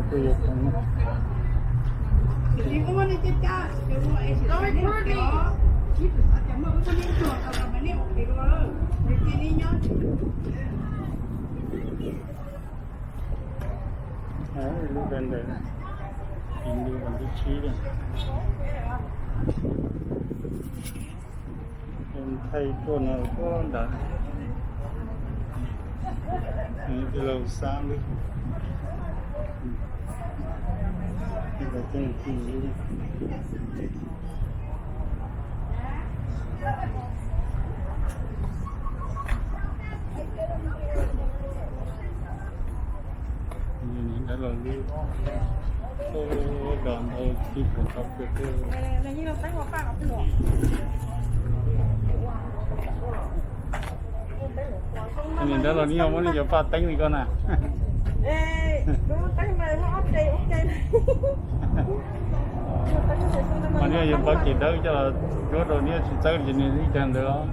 Kuj yuav phoov. Lub da ntawd, lub da ntawd tsib, thaij tuaj no tuaj ntawd, tij laug Xab lub, tij laug Txooj Ci lub. Dab laug lub, dos ntau tib pus tau kawg. Nim dab laug neb yog muab nej cov paj teeb li ko na. Mas nej yuav pab ces dawb coj los cuab rau neb tsis txawb ces nws ib tag ntawd os.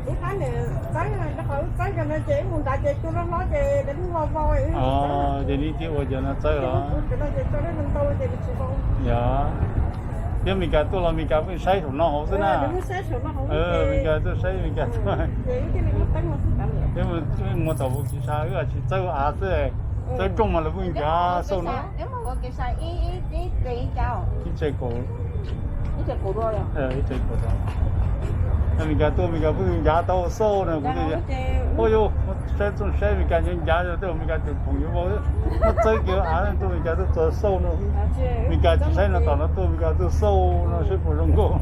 Ces neb thiaj ua cov no txawb los. Yog, thiab Meskas tuaj los Meskas pheej saib saum no hauv xwb na. Meskas tuaj saib Meskas tuaj. Thiab muag tom Vav Kis Sas wb tsis txawb av xwb, txawb rooj mas lawv pheej ncav xauj no. Ib tse kaum, ib tse kaum. Meskas tuaj Meskas pheej ncav tau xauj no kuv tias, ua yus saib txooj saib Meskas ncav ncav yog tej Meskas tus phoom yuav vau, muab txawb kiag av tuaj Meskas tuaj txog xauj no. Meskas tsis saib no tom no tuaj Meskas tuaj xauj no saib puas zoo nkauj.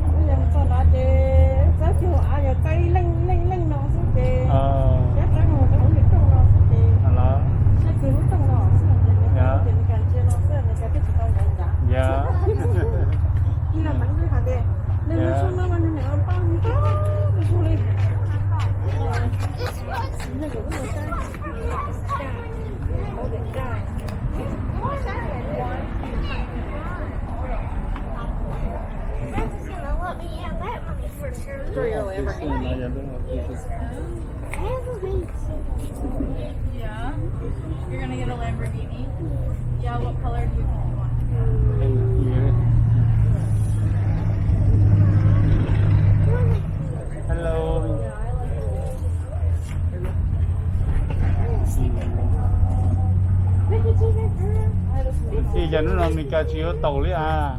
Yeah. You're gonna get a Lamborghini? Yeah, what color do you think you want? Hello. Ib yam hnub no Meskas tsis yuav taum li as.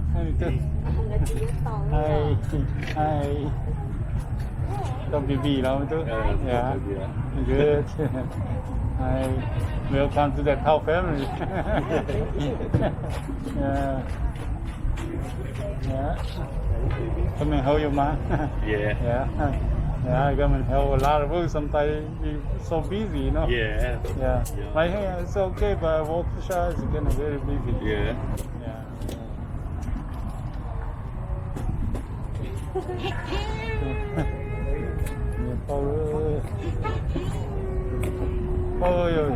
Tau baby los tub. Good. Welcome to the Thau family. Yeah. Yeah. Come and help your mom. Yeah. Yeah. Yeah, come and help a lot of work. Sometimes you so busy, you know. Yeah. Yeah. Yeah. My hand, it's okay, but work side is getting very busy. Yeah. Yeah. Niam Pauj, Pauj, yog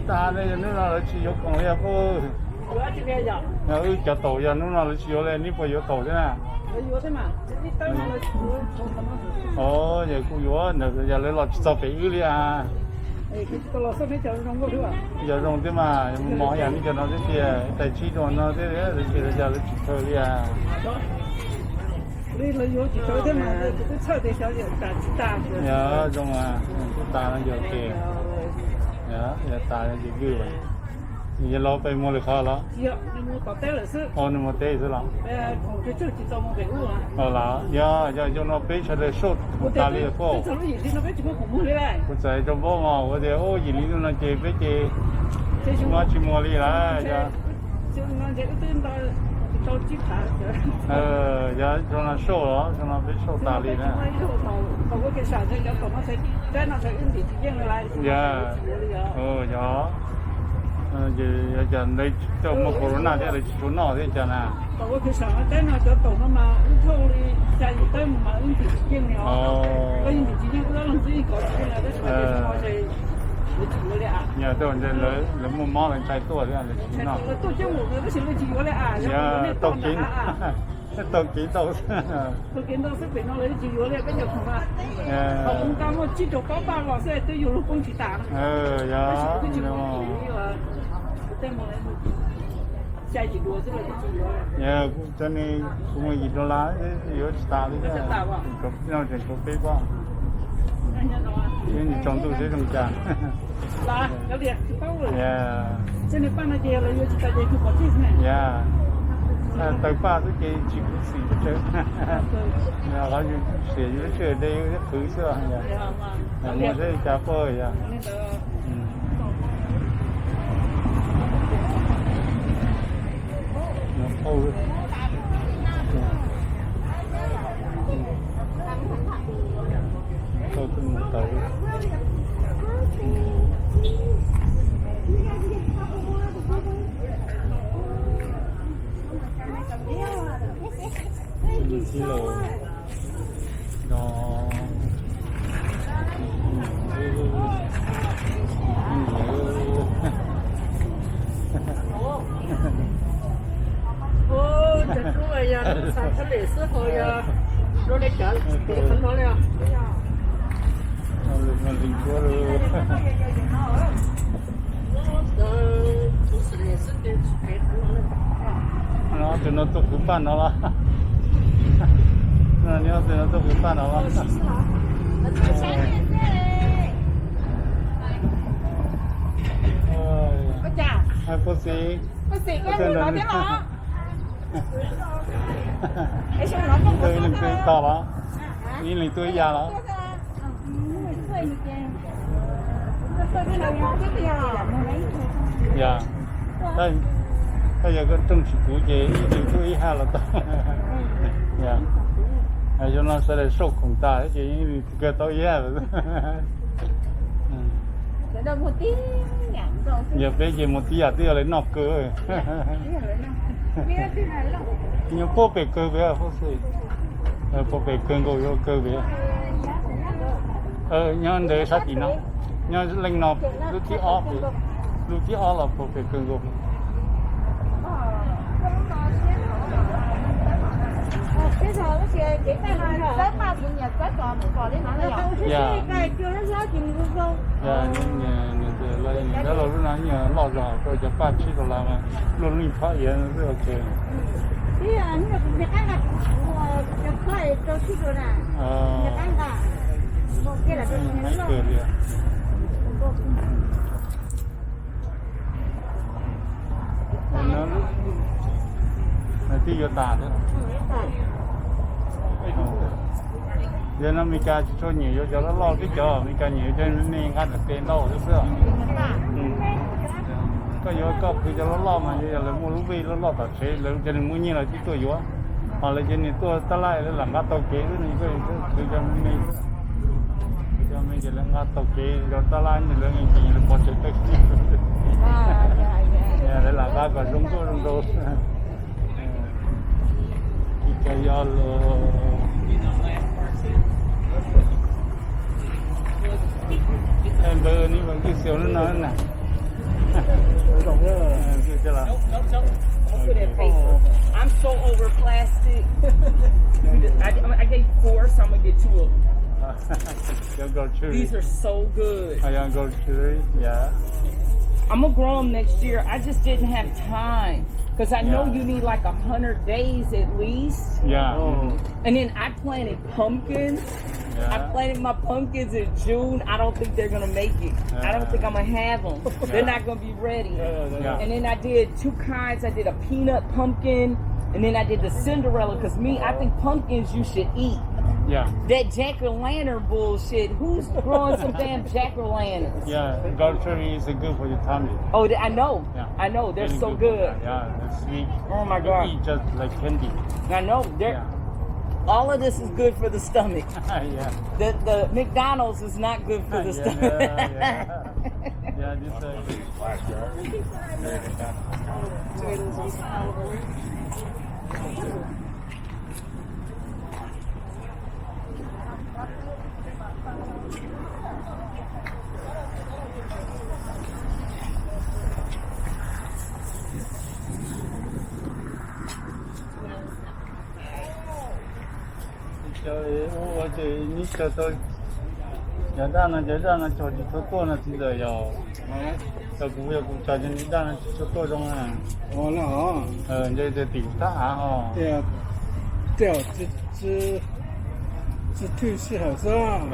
tas ne, yog hnub no lawv tsis yuav khoom li Pauj. Wb cov taum yog hnub no lawv tsis yuav li, neb puas yuav taum thiab na? Os, yog kuj yuav ntawd, yog lawv los tsis txog pem wb li as. Yog zoo thiab mas, mov yam li cov no thiab tiag, tais tsib rau no thiab, lawv tsis khaws li as. Yog zoo, kuj tas no yog ke, yog tas no ces vwj. Yog los peb muag lwm qhov los? Os, nws mus teb xwb los? Os, los yog, yog zoo no peb sawv daws soj tas li os. Kuv txawm hais rau Npauj mas kuv tias, yim li no ces peb ces muab tsis muag li lawm. Yog zoo no soj los, zoo no peb soj tas li na. Yog, yog, yog cas ntawd coj muaj corona thiab lawv tsis tshua noj thiab cas na. Yog tej zaum lawv muaj mob lawv ntshai tuaj thiab lawv tsis noj. Yog, tau kev, tau kev tau. Yog, Cov ne kuv muaj yim dollar, yuav tsis tas li, no tseem tshuav peb pob. Ib tsaus ntuj seb zoo cas. Ya, taws paj xwb ces tsis khuv xim pes tsawg. Qhov yus xiam yus lub tswb de yus qhwv xwb. Muaj seb cas pab yog. Ob tug no tuaj qhwv paj no los? Ob tug no tuaj qhwv paj no los? Puag xis, ib leeg tuaj ib tog los? Ib leeg tuaj ib yam los? Ya, tab yog koj rooj tsis puv ces ib leeg tuaj ib hab los tau. Ya, yog no sawv daws soj khoom tas ces ib leeg kawg tau ib hab. Yog peb ces mus tib yam twb yog lawv noj kawg. Nyob puag pem kawg pem, puag pem kawg nkaus yuav kawg pem. Nyob ntawd sab tim no, nyob leej no, lub thib ob, lub thib ob los puag pem kawg nkaus. Ya, ya, nws los lub no loj zog rau cov paj tshib rau lawm mas luaj lub phob iav xwb. Ok. Twb yuav tas thiab. Yog no Meskas tsis tshua nyiam yuav cov loj loj, twb cov Meskas nyiam yuav cov me me nqa nram tes ntau xwb xwb. Koj yuav koj khwv cov loj loj mas yog lawv muaj lub vij loj loj tom tsev, lawv cov neeg muaj nyiaj los twb tuaj yuav. Ho lawv cov neeg tuaj tab laj lawv lam nqa tau kev xwb, koj khwv cov me me, cov me ces lawv nqa tau kev, cov tab laj ces lawv nqis ces lawv pov tsev tawm. Lawv lam nqa kom zoo nkauj zoo nraug. Ib co yog los ntawd ni mas twj xiaus lub no na. I'm so over plastic. I, I gave four, so I'm gonna get two of them. These are so good. I'm gonna grow them next year. I just didn't have time because I know you need like a hundred days at least. Yeah. And then I planted pumpkins. I planted my pumpkins in June. I don't think they're gonna make it. I don't think I'm gonna have them. They're not gonna be ready. And then I did two kinds. I did a peanut pumpkin, and then I did the Cinderella. Cause me, I think pumpkins you should eat. Yeah. That jack o' lantern bullshit. Who's growing some damn jack o' lanterns? Yeah, gourd cherry is good for your tummy. Oh, I know. Yeah. I know. They're so good. Yeah, it's sweet. Oh my God. You eat just like candy. I know. They're, all of this is good for the stomach. Yeah. The, the McDonald's is not good for the stomach. Yeah, yeah. Yeah, this, uh, Ua ces neb tau Cov daj no, cov daj no cog tsis tshua tuaj no txiv ntxawm yog. Cov kuv yog kuv cog cov daj no tsis tshua tuaj zoo na. Nce tias tim thab av ho. Tsis thwj sij hawm xwb.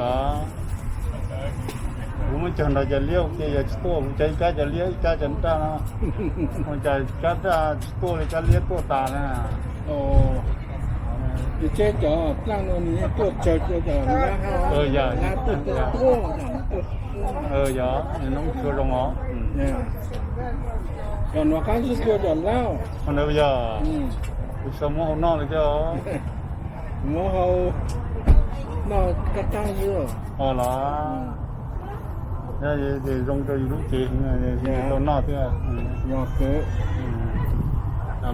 Kuv muab cog nrog cov liab ua ke yog tsis tuaj, kuv cog ib kab cov liab ib kab cov daj no. Ua cas kab daj tsis tuaj li kab liab tuaj tas na. Ces cov daj no nws yeej tuaj tsawg cov liab, tuaj tuaj. Yog, nws noob tshua zoo os. Cov no qab ntsib tuaj cov liab. Qhov ntawd yog kuv tsis muab hau noj li thiab. Muab hau noj qab qab xwb. Os los, yog zoo rau yus lub cev, tau noj thiab. Yog kawg.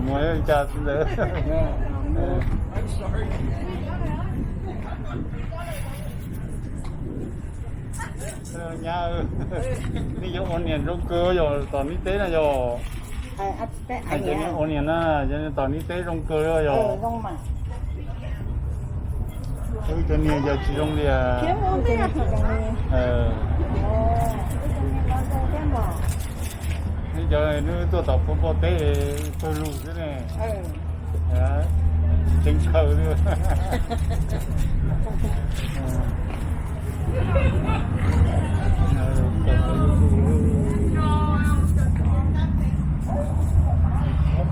Muab ib cas xwb ntawd. Nyab, nej cov onion zoo kawg yog tom nib teb na yog. Cov onion na, cov tom nib teb zoo kawg yog. Wb cov niag yog tsis zoo li. Nej cov nws tuaj tom Phua Npauj teb pawg lug xwb ne. Tseev khaws li.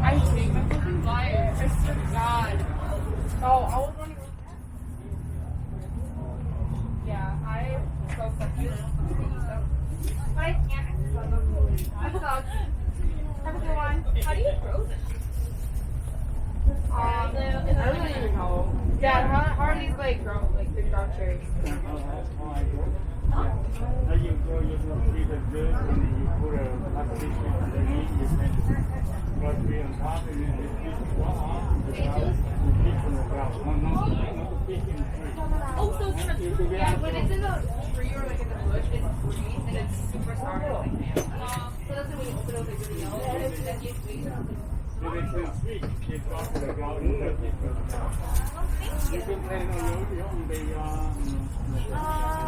I hate my fucking life. I swear to God. So I was running. Yeah, I so suck. I can't. It sucks. Have a good one. How do you grow this? Um, I don't even know. Yeah, how, how are these, like, grow, like, the ground cherries? Oh, so it's in a tree. Yeah, when it's in the tree or, like, in the bush, it's green and it's super sour. It's like, man. So that's when you open it, like, really yellow, and then you squeeze it. Oh,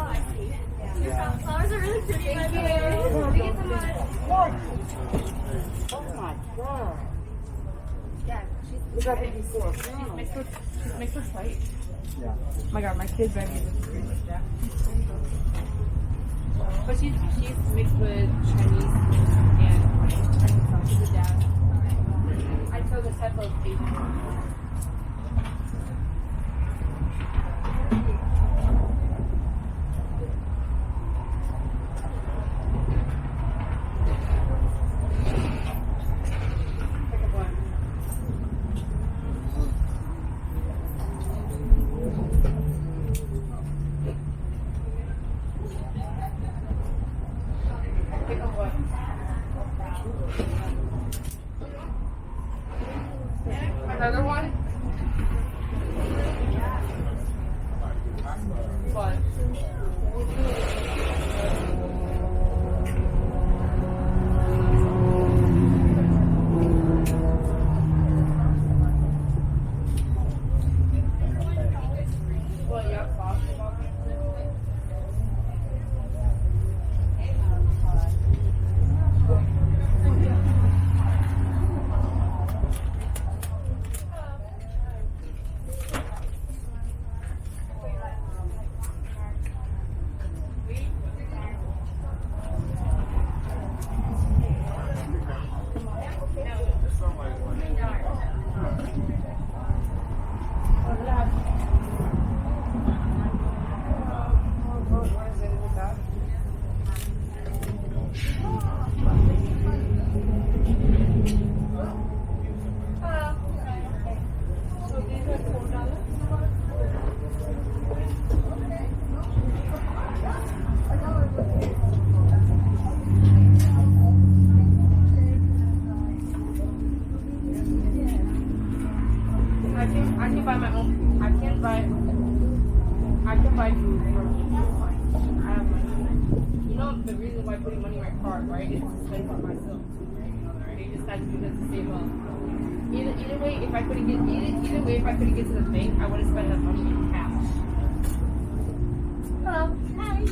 I see. Yeah. Your flowers are really pretty, by the way. Thank you so much. Oh my God. Yeah, she's, we got it before. She's mixed with, she's mixed with white. Yeah. Oh my God, my kids are mixed with white. But she's, she's mixed with Chinese and white. She's a dad. I chose a type of Asian. Another one? What? What, you have sauce? I can, I can buy my own. I can buy, I can buy food from. I have money. You know the reason why putting money in my car, right? Is to spend it on myself. Right? You just have to do that to save up. Either, either way, if I couldn't get either, either way, if I couldn't get to the bank, I would have spent that money in cash. Hello. Hi.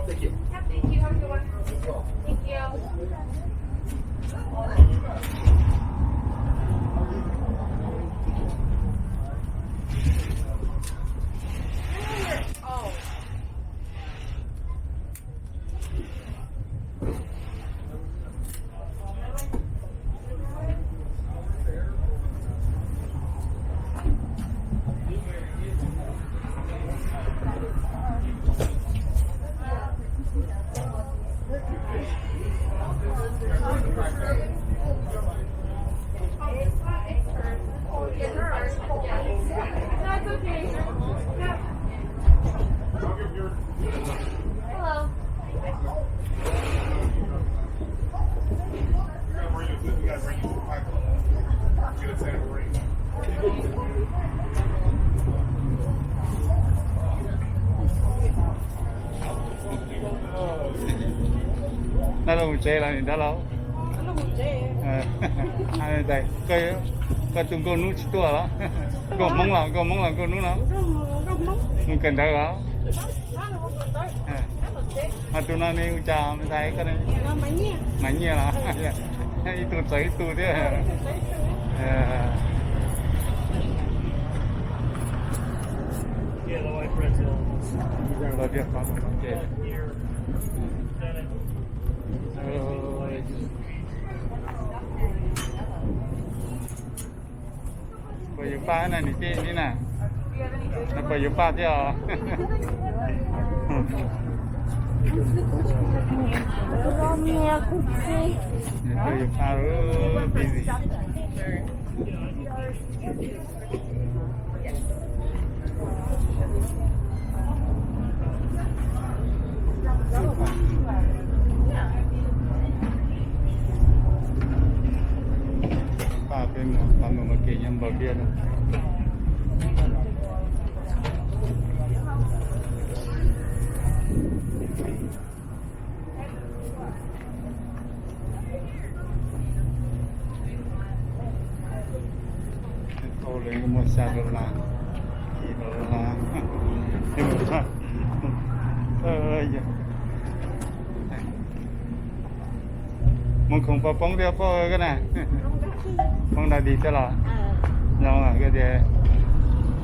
Thank you. Have a good one. Thank you. Hello. Dab laug mus tsev los niam dab laug? Koj tus nkauj hnub tsis tuaj los? Nkauj Hmoob los, nkauj Hmoob los nkauj hnub no? Mus kawm ntawv los? Ho tus no ne hu cas me ntxhais koj ne? Mas Nyiaj los? Ib tug txawv ib tug thiab. Puas yuav paj na niam tij ne na? Puas yuav paj thiab os? Puas yuav paj, busy. Paj peb mus, paj mus ua ke nyob npau liaj na. Ua li muaj xya dollar, yim dollar. Mus khoom puas poob thiab poj koj na? Poob dog dig thiab los? Zoo koj tias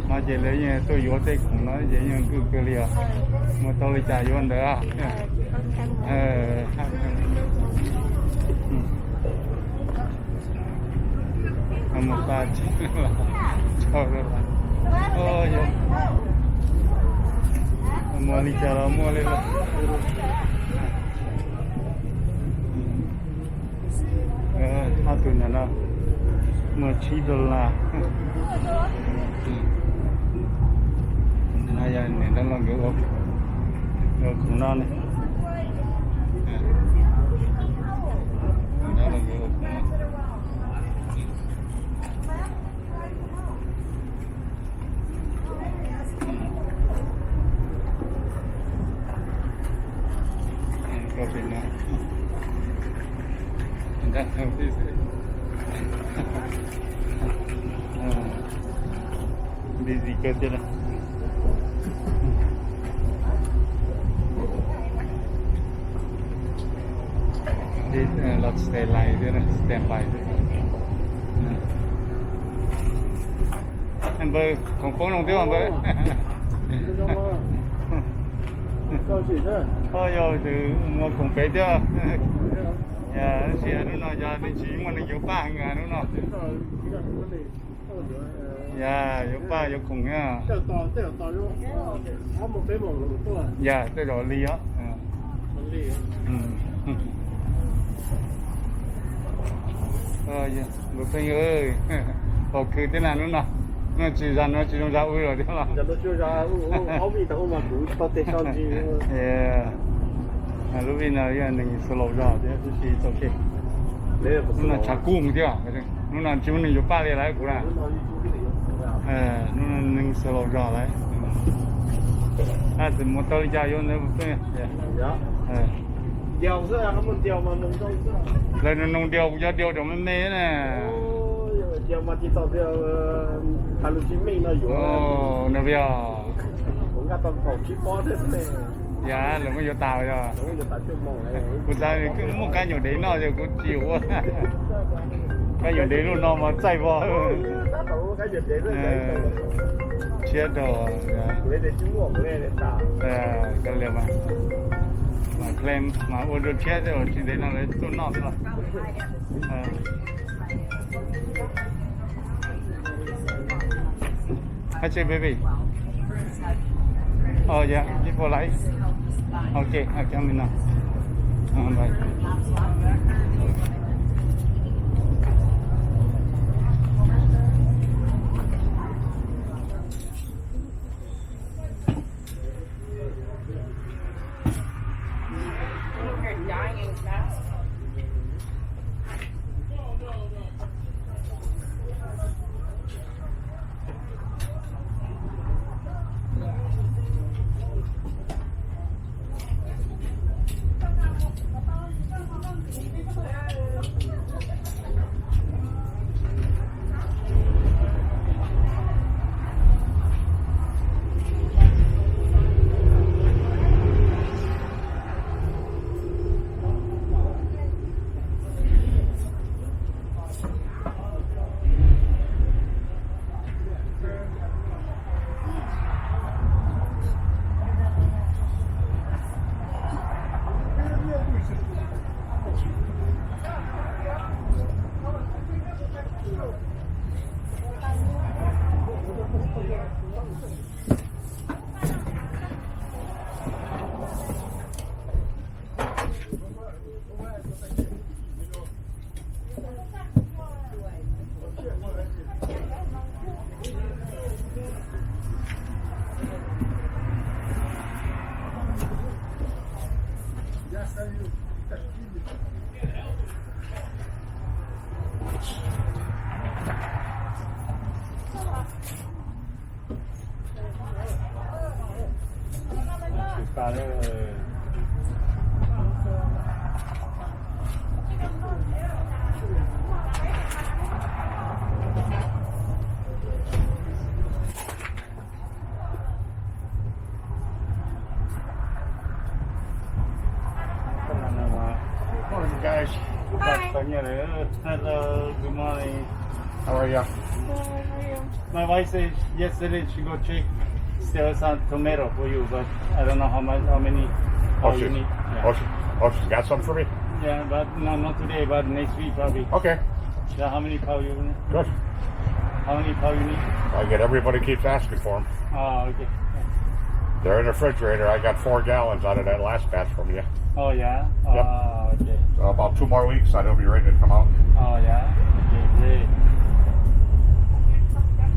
no ces lawv yeej tuaj yuav tej khoom no ces yeej kwj kawg li os. Muaj tau li cas yuav ntawd. Mus paj tsis, muaj li cas los muaj li los. Ob tug ntawm no muaj tsib dollar. No yog niam dab laug nkawd ua khoom no ne. Niam dab laug nkawd ua khoom no. Busy kawg thiab na. Los stand by thiab, stand by thiab. Npawg, khoom poob zoo thiab npawg. Yog tus muaj khoom pem thiab. Tab sis hnub no yog tsis muaj neeg yuav paj heev hnub no. Yog yuav paj yuav khoom na. Yog tej zaum li os. Npawg Pheej, haus khwv thiab na hnub no? No tsis zag no tsis zoo zag ub los thiab los? Lub vij no yog neeg xwb laus zog thiab tib si tau ke. Hnub no tshav kub thiab, hnub no tsis muaj neeg yuav paj li lawm kuv na. Hnub no neeg xwb laus zog lawm. Txawm mus tau li cas yuav ntawd. Lawv nug nug diaus, kuv cov diaus rau me me na. Yog, lawv muab yuav tas yog. Kuv xav muaj kab nyuam dev noj ces kuv tsis ua. Kab nyuam dev lub no mas txaij vog. Tshiab rau. Mas ua rau tshiab thiab, tsis ntev no lawv tuaj noj xwb los. Hi, baby. Oh, yeah, people like. Okay, okay, let me know. Uh, bye. Morning, guys. Hi. Hello, good morning. How are you? Good, how are you? My wife said yesterday she go check. There was some tomato for you, but I don't know how much, how many, how you need. Yeah. Oh, she, oh, she's got some for me? Yeah, but no, not today, but next week probably. Okay. Yeah, how many pound you need? Good. How many pound you need? I get, everybody keeps asking for them. Oh, okay. They're in the refrigerator. I got four gallons out of that last batch from you. Oh, yeah? Yep. Oh, okay. So about two more weeks, and it'll be ready to come out. Oh, yeah? Okay, great.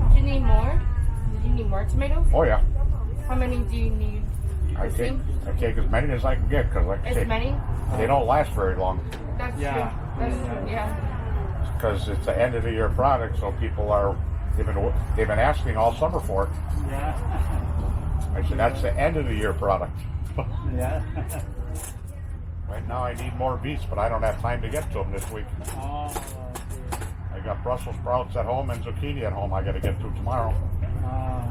Do you need more? Do you need more tomatoes? Oh, yeah. How many do you need? I take, I take as many as I can get, 'cause like I say, they don't last very long. That's true. That's true, yeah. Because it's the end of the year product, so people are, they've been, they've been asking all summer for it. Yeah. I said, "That's the end of the year product." Yeah. Right now I need more beets, but I don't have time to get to them this week. Oh, okay. I got Brussels sprouts at home and zucchini at home I gotta get to tomorrow. Ah.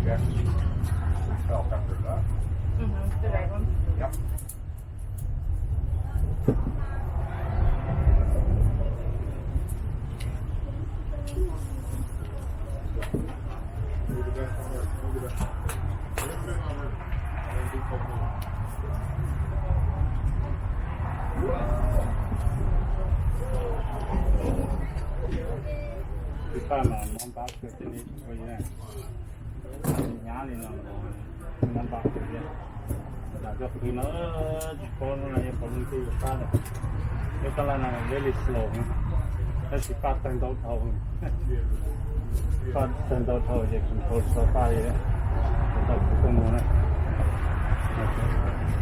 Yes. Bell peppers, huh? Mm-hmm. The red ones? Yep. Tus paj mas mov npab kawg, tus paj nyab li no mas mov npab kawg thiab. Lam coj pw no, tsis paub no yog qhov lub twg pab no. Lub tab laj no very slow, tab sis paj tawg ntau dhau, paj tawg ntau dhau ces control tsis tau paj li, tau kuv tuaj mus na.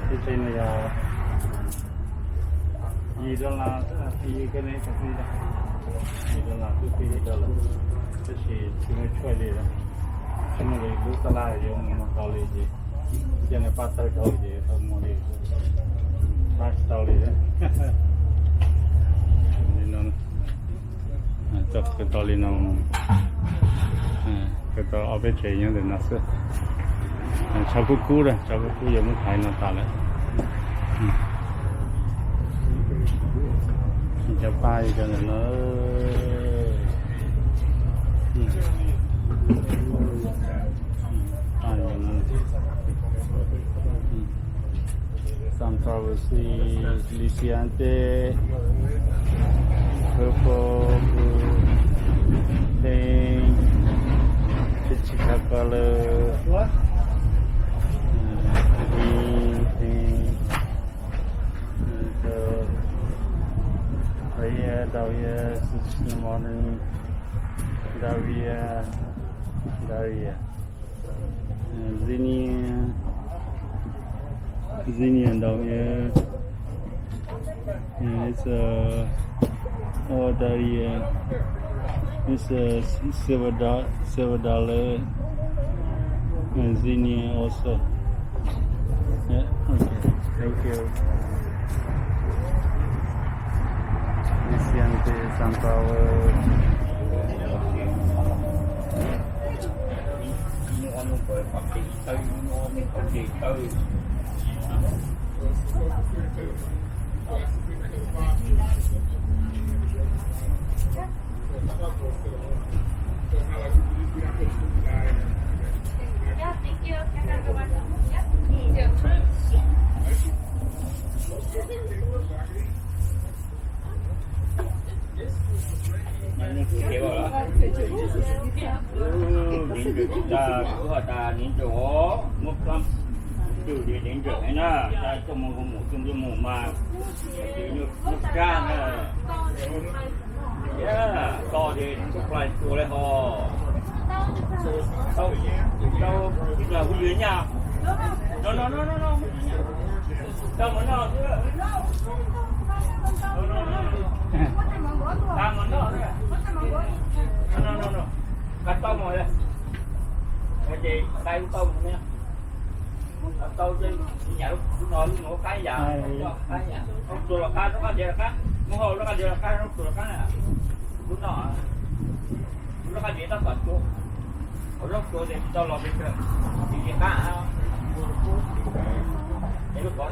Tib tsev no yog yim dollar xwb, yim dollar xwb, yim dollar, tab sis tsis muaj choice li, tsis muaj li, lub tab laj yuav mus tau li ces, cia nws paj tawg dhau ces tau mus li, pab tsis tau li. Li no, txog kawg tau li no, kawg tau ob peb tsev nyob ntawm no xwb. Tshav kub kub lawm, tshav kub kub yuav muab thaiv no tas lawm. Cov paj cov ntawm no. Sunflower seeds, Lisiantes, purple, blue, pink, tsis tsis tau color, green, pink, red, dahlia, cinnamon, dahlia, dahlia. Zinnia, zinnia down here. Yeah, it's a, oh, dahlia. It's a silver, do- silver dollar. And zinnia also. Yeah, okay. Thank you. Lisiantes, sunflower. Dev ncaws, kuv has tas dev ncaws os, muab plab ntws li dev ncaws na, tas tuaj mus mus tuaj mus mas, muab kab na, to ces tus plais tua li ho. Tau, tau, tau, nyaj. No, no, no, no, no, tau mus noj xwb. Tau mus noj xwb. No, no, no, no. Qab tau mus li. Ces qab tau mus li. Tau ces nyam lub no lub no qab yam, qab yam. Tsuas los qab, lub qab diav los qab, muab hau lub qab diav los qab, tsuas los qab na. Lub no, lub qab diav tab tom tsuas, hauv lub tsuas ces tsis tau los pes tsawg, tsis qab. Es lub pov,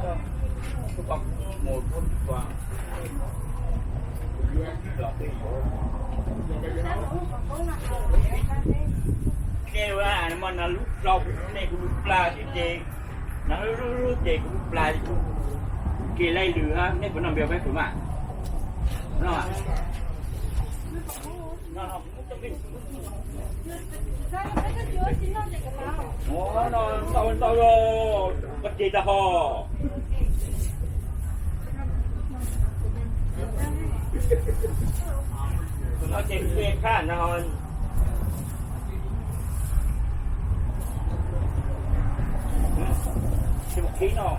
lub pov mus kuv tsis tshua. Nej ua no lub plau kuv nej kuv lub plag ces, ces no lub ces kuv lub plag ces kuv, ces laij lwm hab nej puas noj npias peb kuv mas. No, no, no, ntau ntau los koj ces tag ho. No ces kuv ces khab no. Ces mus qhib no.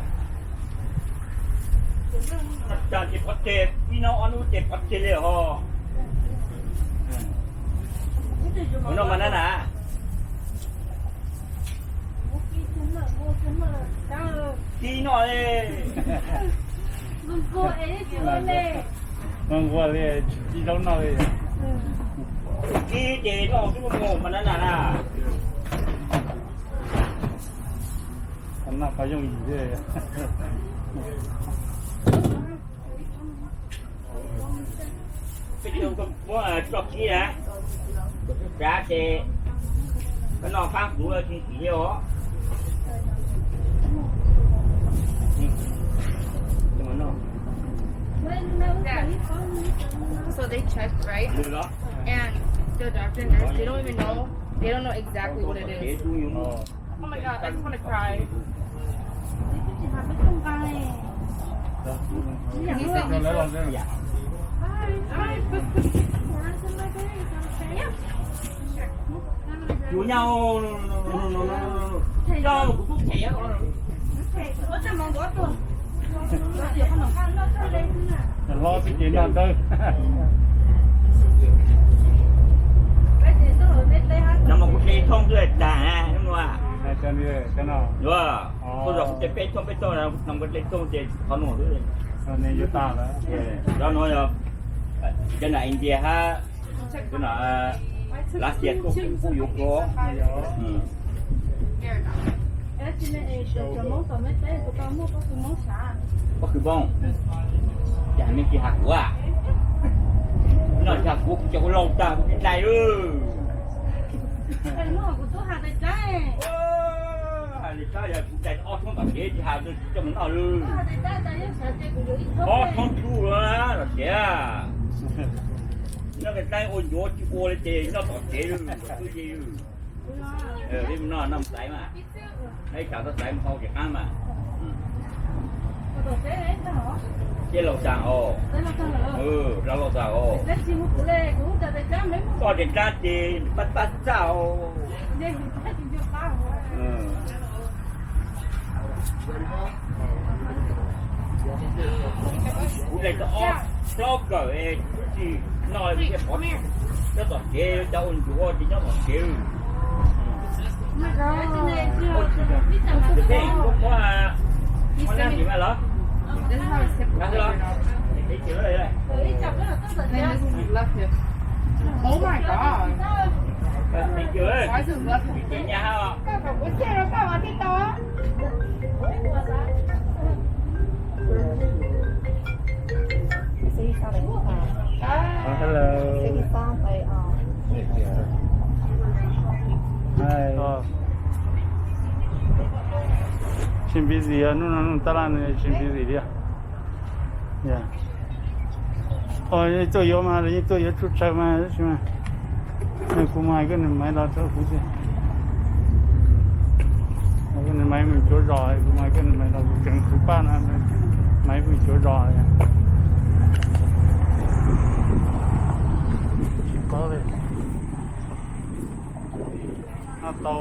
Cas ces pov tseg, ib hnub ob hnub ces pov tseg li ho. Mus noj mas na na. Qhib noj li. Nquag li, qhib zaub noj li. Qhib ces noj xwb mus mas na na na. Noj qhov yooj yim thiab. Peb tug muab tso kib na, sab ces koj noj qab kuv tsis tim li os. So they checked, right? And the doctor and nurse, they don't even know. They don't know exactly what it is. Oh my God, I just want to cry. Hlob xwb ces noj dawb. No mas kuv hle thoob twb tag na, no. Kuv zos kuv ces peb thoob peb thoob no, kuv hle thoob ces qhov no xwb. Cov no yog cov nam India hab cov nam Lav Xias tuaj kuj yuav kua. Pob kws npoo, cas me kis has kuv a. Noj has kuv, kuv cov kuv laus tag kuv tsis dai lawm. Has li tab yog kuv dai ob thoob tom kev tsis has coj mus noj lawm. Ob thoob tub los tias noj kis taib ua ncuav tsis ua li ces noj tom kev lawm. Li noj noj xaiv mas, noj ib tsam txhob xaiv mus hau kev qaab mas. Ces laus tsaag os, laus laus tsaag os. Koj ces dlaab ces pab pab txaj os. Kuv dai tau ob plaub kawm es tub tsis noj, nyob tom kev cov ua ncuav ces nyob tom kev. Muab, muab nab ntim mas los, nab los, thank you, thank you, nyaj hab. Hello. Hi. Tseem busy, hnub no hnub tab laj tseem busy thiab. Yeej tuaj yuav mas, yeej tuaj yuav tsuj tsawg mas, tab sis mas kuv mas hais koj nws maiv los rau kuv xwb. Hais koj nws maiv mus cuav zos, kuv mas hais koj nws maiv los kuv tseem tshuav paj no, maiv mus cuav zos. Tsis paub li. No tau.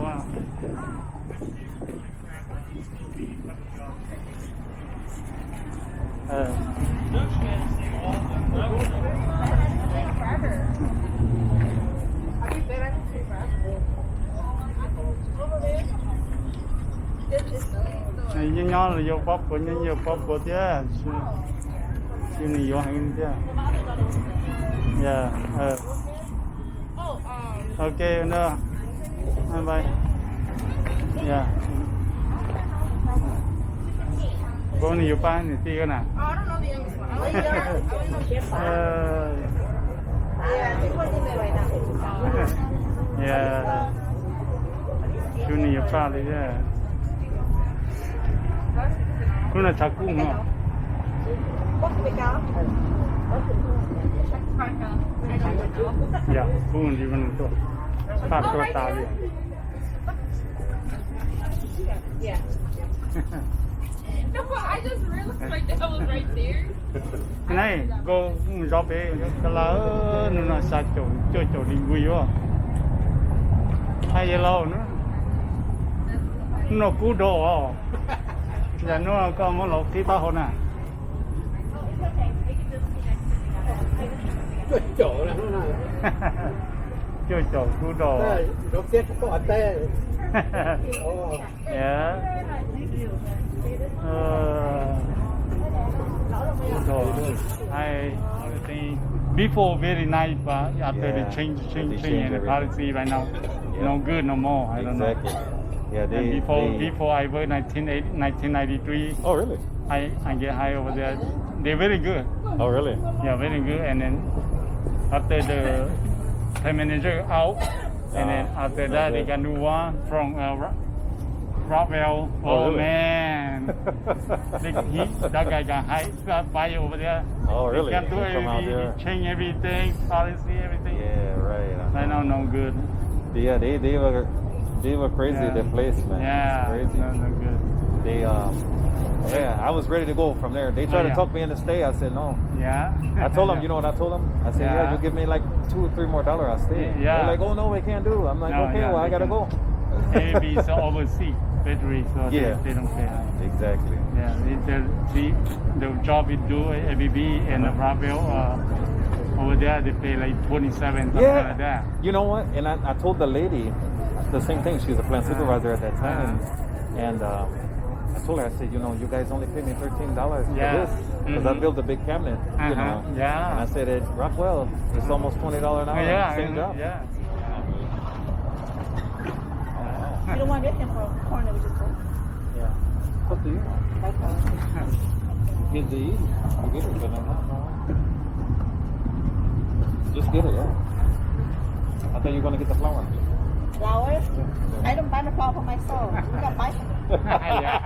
Nyob nyob los yuav pob puav, nyob yuav pob puav thiab, tsis nws yuav heev thiab. Ok, no. Bye bye. Koj nws yuav paj nws tij koj na. Tsuas nws yuav paj li thiab. Kuv no tshav kub no. Yog kub nti nws tuaj, paj tuag tas li. Nai, nkauj mus zov pem ka la, hnub no xya caum cuaj caum li nkuj yuav. Hais yawg laus na, hnub no kub dhau os. Yog hnub no koj muab laus qhib taub hau na. Cuaj caum kub dhau. Yeah. Uh, I, I think before very nice, but after they change, change, change in the policy right now, no good no more. I don't know. Exactly. Yeah, they, and before, they before I work nineteen eighty, nineteen ninety-three. Oh, really? I, I get hired over there. They're very good. Oh, really? Yeah, very good. And then after the plant manager out, and then after that, they got new one from uh, Ro-, Rockwell. Oh, really? Man. They, he, that guy got hired, got fired over there. Oh, really? He can't do everything. He changed everything, policy, everything. Yeah, right. Right now, no good. Yeah, they, they were, they were crazy, the place, man. Yeah, crazy. No, no good. They, um, yeah, I was ready to go from there. They tried to talk me into stay. I said no. Yeah. I told them, you know what I told them? I said, yeah, you give me like two or three more dollars, I'll stay. Yeah. They're like, oh no, we can't do. I'm like, no, okay, yeah, well, I gotta go. A B B is overseas factory, so they, yeah, they don't pay. Exactly. Yeah, it's a, the, the job we do A B B and Bravo, uh, over there they pay like twenty-seven, something like that. You know what? And I, I told the lady the same thing. She was a plant supervisor at that time. And um, I told her, I said, you know, you guys only pay me thirteen dollars for this because I built a big cabinet, you know. Yeah. And I said, at Rockwell, it's almost twenty dollars an hour, yeah, same job. Yeah. You don't want this in for corn, we just go. Yeah. It's up to you. That's all. Kids to eat. You get it, but I'm not. Just get it, yeah. I thought you were gonna get the flour. Flour? Yeah. I don't buy the flour for myself. You can buy for me. Yeah.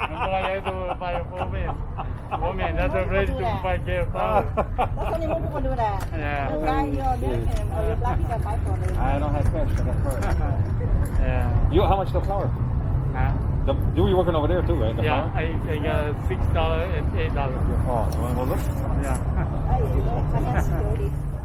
That's why you have to buy for me. Women, that's a very to buy their flour. That's only one people do that. Yeah. You buy your milk and, or your black, you can buy for them. I don't have cash, I got card. Yeah. You, how much the flour? Huh? The, you were working over there too, right? The flour? Yeah, I, I got six dollar and eight dollar. Oh, you wanna go look? Yeah. Ay, ay, ay, ay, ay.